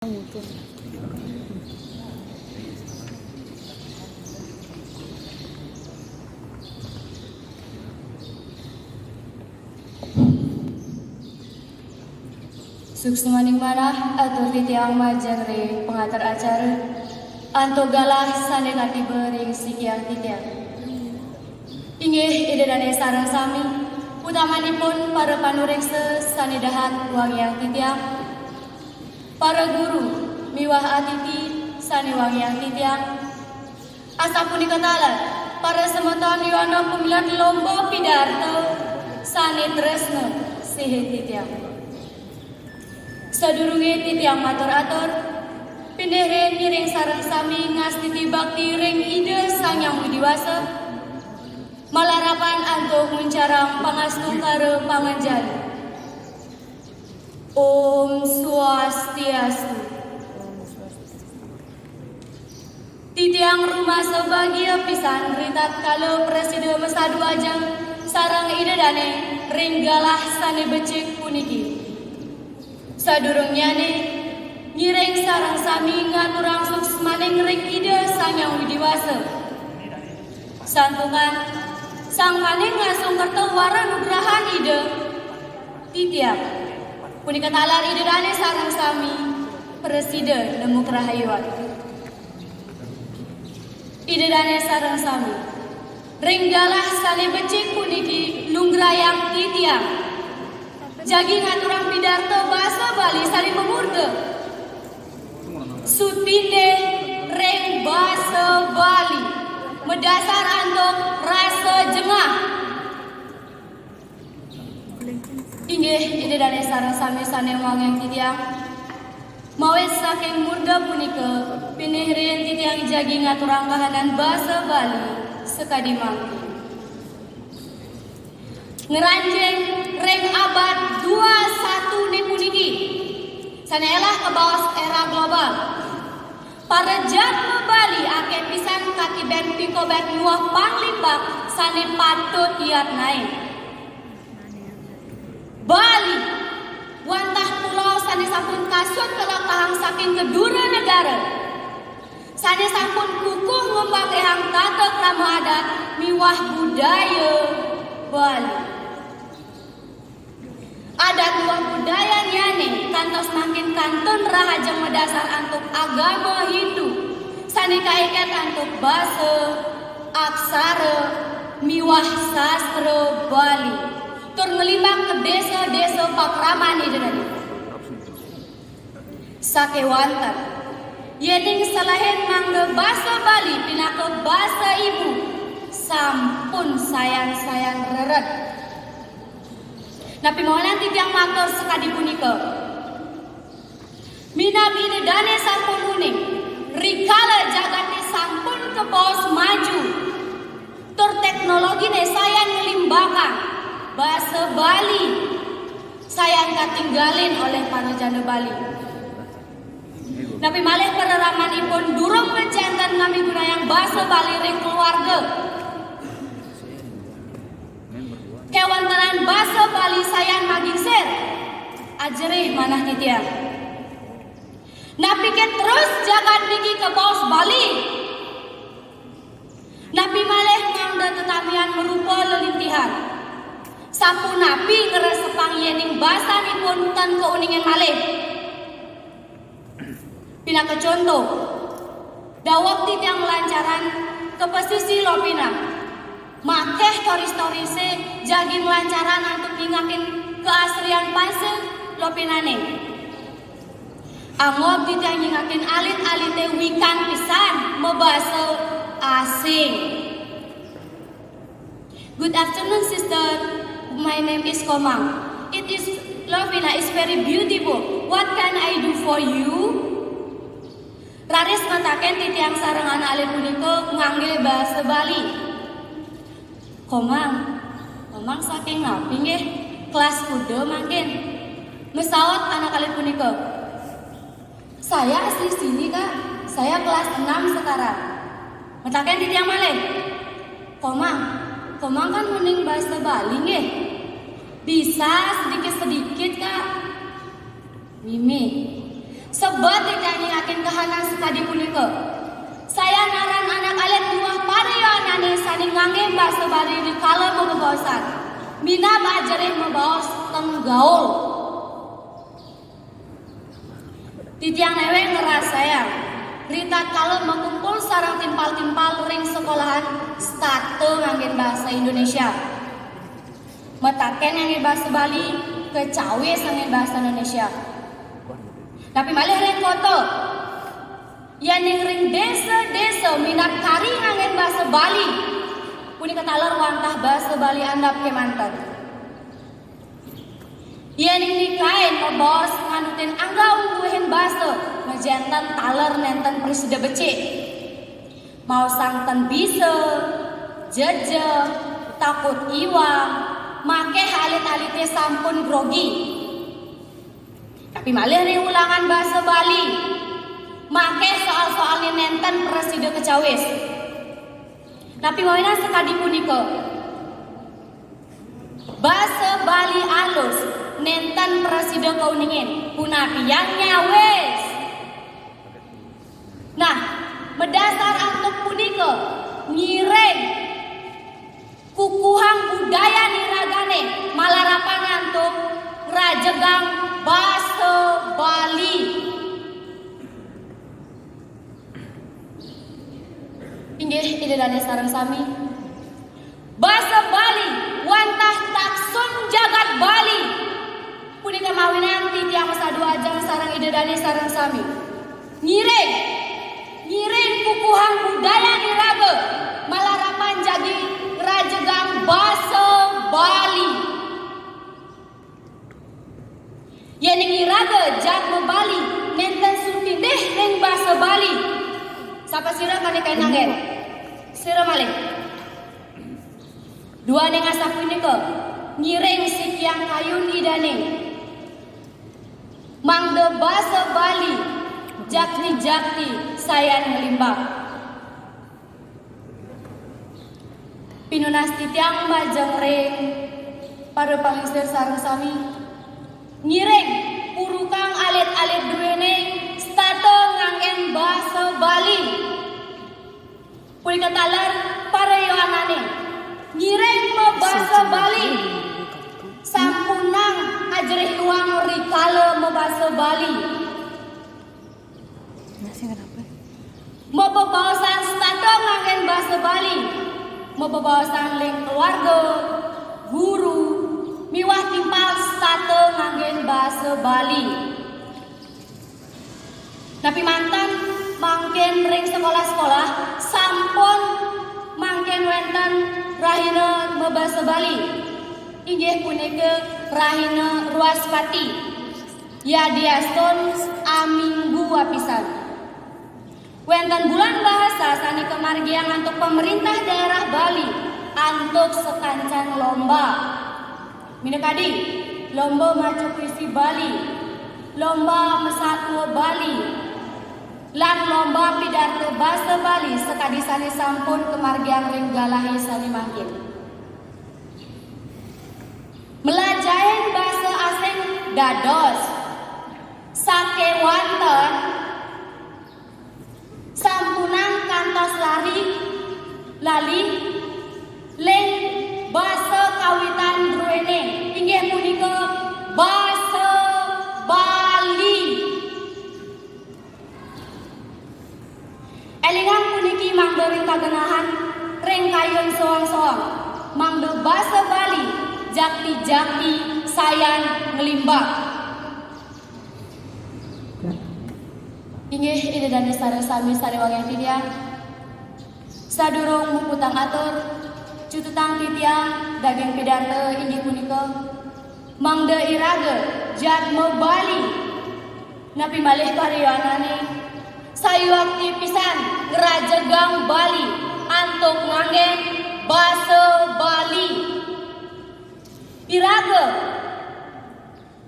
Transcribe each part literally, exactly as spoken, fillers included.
Suksmaning manah atur titiang majeng ring pangatur acara antuk galah sané katiba ring sikiang titiang. Inggih Ida Dané sareng sami, utamanipun para panuréksa sané dahat wangiang titiang, para guru miwah atiti sané wangiang titiang, asapunika taler para semeton yowana pamilet lomba pidarta sané tresna sihin titiang. Sadurungé titiang matur atur, pinih riin ngiring sareng sami ngastiti bakti ring Ida Sang Hyang Widi Wasa, malarapan antuk nguncarang pangastungkara panganjali. Om Swastiastu. Titiang rumasa bagia pisan ritatkala prasida masadu ajeng sareng Ida Dané ring galah sané becik puniki. Sadurungnyané, ngiring sareng sami ngaturang suksmaning ring Ida Sang Hyang Widi Wasa. Santukan, sangkaning ngasung kerta wara nugrahan Ida, titiang, punika taler Ida Dané sareng sami, prasida nemu karahayuan. Ida Dané sareng sami, ring galah sané becik puniki lunggrayang titiang jagi ngaturang pidarta basa Bali sané mamurda Sutindih ring basa Bali madasar antuk rasa jengah. Inggih, Ida Dané sareng sami sané wangiang titiang. Mawit saking murda punika, pinih riin titiang jagi ngaturang kahanan basa Bali sakadi mangkin. Ngranjing ring abad dua satu né puniki, sané élah kabaos éra global. Para jadma Bali akéh pisan katibén pikobet miwah panglimbak sané patut yatnain. Bali, wantah pulau sané sampun kasut kalatahang saking kedura negara, sané sampun kukuh ngumbaktihang tata krama adat miwah budaya Bali. Adat miwah budayanyané kantos mangkin kantun rahajeng madasar antuk agama Hindu, sané kaiket antuk basa, aksara, miwah sastra Bali, tur nglimbak ka désa-désa pakraman Ida Dané. Sakéwanten, yéning selehin mangda basa Bali pinaka basa ibu sampun sayan-sayan rered. Napi mawinan titiang matur sakadi punika? Minab Ida Dané sampun uning, rikala jagaté sampun kabaos maju, tur téknologiné sayan nglimbakang, basa Bali sayan katinggalin olih para janda Bali. Napi malih pararamanipun durung majanten ngamigunayang basa Bali ring keluarga. Kawéntenan basa Bali sayan magingsir. Ajerih manah titiang. Napiké terus jagat niki kabaos Bali? Napi malih mangda tetamian marupa lelintihan? Sapunapi ngresepang yéning basanipun tan kauningin malih? Pinaka conto, daweg titiang nglancaran ka pasisi Lopina. Makéh toris-torisé jagi nglancaran antuk nyingakin kaasrian basa Lopinané. Angob titiang nyingakin alit-alité wikan pisan mabasa asing. Good afternoon, sister. My name is Komang. It is, Lovina is very beautiful. What can I do for you? Raris mataken titiang sareng anak alit punika nganggé basa Bali. Komang, Komang saking napi nggih? Kelas kuda mangkin? Masaut anak alit punika. Saya asli sini, Kak. Saya kelas enam sekarang. Mataken titiang malih. Komang, Komang kan uning basa Bali nggih? Bisa sedikit-sedikit, Kak. Mimih. Sebet titiang nyingakin kahanan sakadi punika. Sayan aran anak alit miwah para yowanane sane ngangge basa Bali rikala mabebaosan. Minab ajerih mabaos ten gaul. Titiang newek ngrasayang, ritatkala makumpul sareng timpal-timpal ring sekolahan, setata nganggen basa Indonesia. Mataken nganggen basa Bali, kecawis nganggen basa Indonesia. Tapi malih ring kota, yening ring desa-desa minab kari nganggen basa Bali, punika taler wantah basa Bali andap kemanten. Yening nikain mabaos nganutin angga ungguhin basa, majenten taler nenten prasida becik. Maosang ten bisa, jejeh, takut iwang, makeh alit-alite sampun grogi. Tapi malih ring ulangan basa Bali, makeh soal-soalne nenten prasida kecawis. Tapi mawinan sakadi punika, basa Bali alus nenten prasida kauningin, punapi yang nyawis. Nah, madasar antuk punika, ngiring kukuhang budaya niragane malarapan antuk ngrajegang basa Bali. Inggih, Ida Dane sareng sami. Basa Bali wantah taksun jagat Bali. Punika mawinan titiang masadu ajeng sareng Ida Dane sareng sami. Ngiring, ngiring kukuhang budaya niraga, malarapan jagi ngrajegang basa Bali. Yening iraga jadma Bali nenten sutindih ring basa Bali, sapasira kane kain anggen? Sira malih. Duaning asapunika, ngiring sikiang kayun Idane, mangda basa Bali jakti-jakti sayan nglimbak. Pinunas titiang majeng ring para panglingsir sareng sami, ngiring purukang alit-alit druene setata nganggen basa Bali. Punika taler para yowanane, ngiring mabasa Bali, sampunang ajerih iwang rikala mabasa Bali. Mabebaosan setata nganggen basa Bali, mabebaosan ring keluarga, guru, miwah timpal setata nganggen basa Bali. Napi manten mangkin ring sekolah-sekolah sampun mangkin wenten rahina mabasa Bali, inggih punika rahina Wraspati, yadiastun aminggu apisan. Wenten bulan bahasa sane kamargiang antuk pemerintah daerah Bali antuk sakancan lomba. Minakadi, lomba maca puisi Bali, lomba masatua Bali, lan lomba pidarta basa Bali sakadi sane sampun kamargiang ring galahe sane mangkin. Mlajahin basa asing dados sakewanten sampunang kantos lari, lali, ling basa kawitan druene, inggih punika basa Bali. Elingang puniki mangda ring kagenahan, ring kayun soang-soang, mangda basa Bali jakti-jakti sayan nglimbak. Inggih, Ida Dane sareng sami sane wangiang titiang. Sadurung muputang atur, cutetang titiang daging pidarta inggih punika, mangda iraga jadma Bali, napi malih para yowanane, sayuakti pisan ngrajegang Bali antuk nganggen basa Bali. Iraga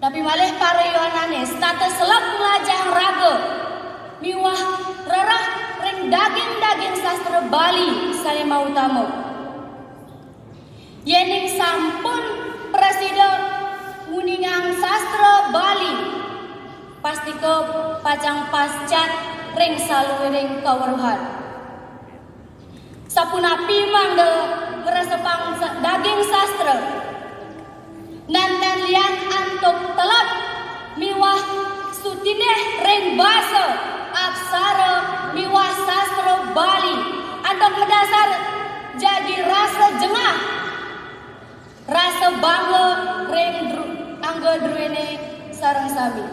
Napi malih para yowanane setata seleb nglajahang raga miwah rereh ring daging-daging sastra Bali sane mautama. Yening sampun prasida nguningang sastra Bali, Pastika pacang pascat ring saluiring kaweruhan. Sapunapi mangda ngresepang sa-, daging sastra, nénten lian antuk telep miwah sutindih ring basa, aksara miwah sastra Bali, antuk madasar jagi rasa jengah, rasa bangga ring dru-, angga druéné sareng sami.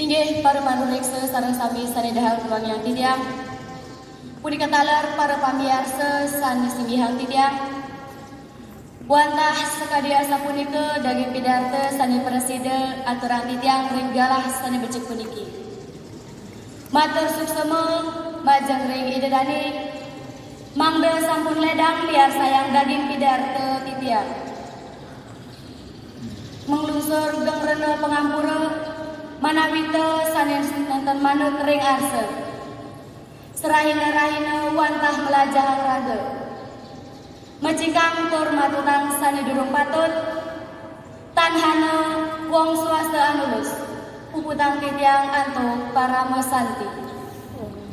Inggih para panuréksa sareng sami sané dahat wangiang titiang. Punika taler para pamiarsa sané singgihang titiang. Wantah sakadi asapunika daging pidarta sané prasida aturang titiang ring galah sané becik puniki. Matur suksma majeng ring Ida Dané, mangda sampun lédang miarsayang daging pidarta titiang. Manglungsur geng rena pangampura, manawita sané nénten manut ring arsa. Sarahina-rahina wantah nglajahang raga. Mecikang tur matutang sané durung patut, tan hana wong swasta anulus, puputang titiang antuk parama santi.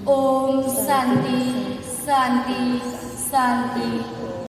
Om Santi, Santi, Santi.